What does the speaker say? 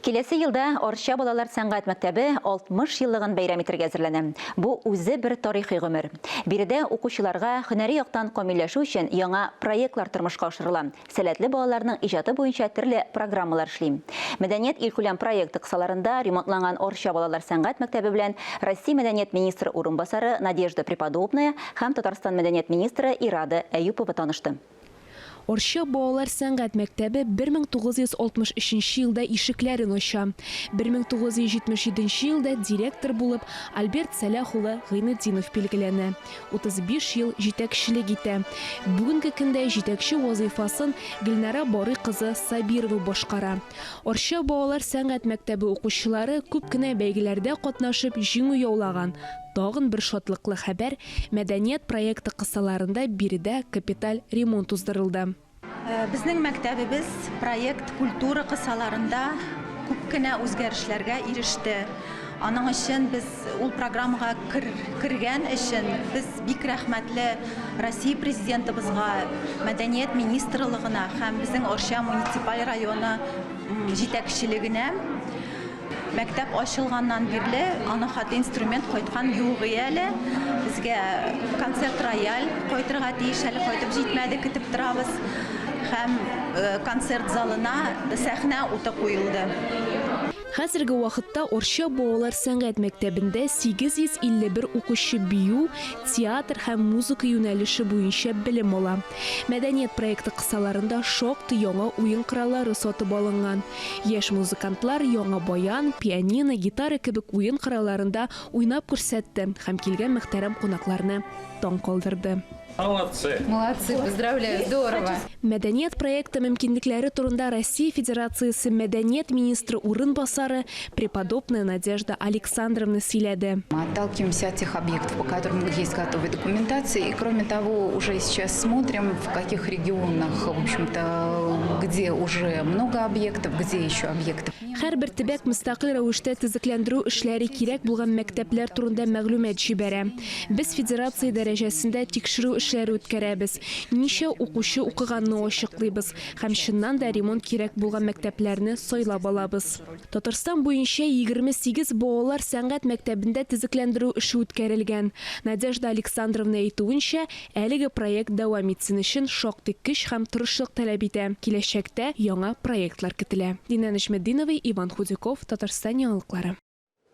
Киләсе елда Арча балалар сәнгать мәктәбе 60 еллыгын бәйрәм итәргә әзерләнә. Бу үзе бер тарихи гомер. Биредә укучыларга һөнәри яктан камилләшү өчен яңа проектлар тормышка ашырыла, сәләтле балаларның иҗаты буенча төрле программалар эшли. Мәдәният илкүләм проекты кысаларында ремонтланган Арча балалар сәнгать мәктәбе белән Россия мәдәният министры урынбасары Надежда Преподобная һәм Татарстан мәдәният министры Ирада Әюпова танышты. Арча балалар сәнгать мәктәбе 1963 елда ишекләрен ача. 1977 елда директор булып Альберт Сәлах улы Гыйнетдинов билгеләнә. 35 ел җитәкчелек итә. Бүгенге көндә җитәкче вазыйфасын Гөлнара Барый кызы Сабирова башкара. Арча балалар сәнгать мәктәбе укучылары күп кенә бәйгеләрдә катнашып җиңү яулаган. Тагын бер шатлыклы хәбәр, Мәдәният проекты кысаларында биредә капиталь ремонт уздырылды. Безнең мәктәбебез проект Культура кысаларында күп кенә үзгәрешләргә иреште. Аның өчен без ул программага кергән өчен без бик рәхмәтле Россия Президентыбызга, Мәдәният министрлыгына һәм безнең Арча муниципаль районы җитәкчелегенә. Мәктәп ачылганнан бирле аның хәтле инструмент кайткан юк әле. Безгә концерт рояль кайтырга тиеш, әле кайтып җитмәде, көтеп торабыз. Һәм концерт залына сәхнә уты куелды. Хәзерге вакытта Арча балалар сәнгать мәктәбендә 851 укучы бию, театр һәм музыка юнәлеше буенча белем ала. Мәдәният проекты кысаларында шактый яңа уен кораллары сатып алынган. Яшь музыкантлар яңа баян, пианино, гитара кебек уен коралларында уйнап күрсәтте һәм килгән мөхтәрәм кунакларны таң калдырды. Молодцы! Молодцы, поздравляю, здорово! Мәдәният проекты мөмкинлекләре турында Россия Федерациясе мәдәният министры урынбасары преподобная Надежда Александровна сөйләде. Мы отталкиваемся от тех объектов, по которым есть готовая документация. И кроме того, уже сейчас смотрим, в каких регионах, в общем-то, где уже много объектов, где еще объектов. Һәрбер төбәк мөстәкыйль рәвештә төзекләндерү эшләре кирәк булган мәктәпләр турында мәгълүмат җибәрә. Без федерация дәрәҗәсендә тикшерү эшләре үткәрәбез, ничә укучы укыганны ачыклыйбыз һәм чыннан да ремонт кирәк булган мәктәпләрне сайлап алабыз. Татарстан буенча 28 балалар сәнгать мәктәбендә төзекләндерү эше үткәрелгән. Надежда Александровна әйтүенчә, әлеге проект дәвам итсен өчен шактый көч һәм тырышлык таләп итә. Киләчәктә яңа проектлар көтелә. Динә Нәҗметдинова, Иван Худяков, Татарстан яңалыклары.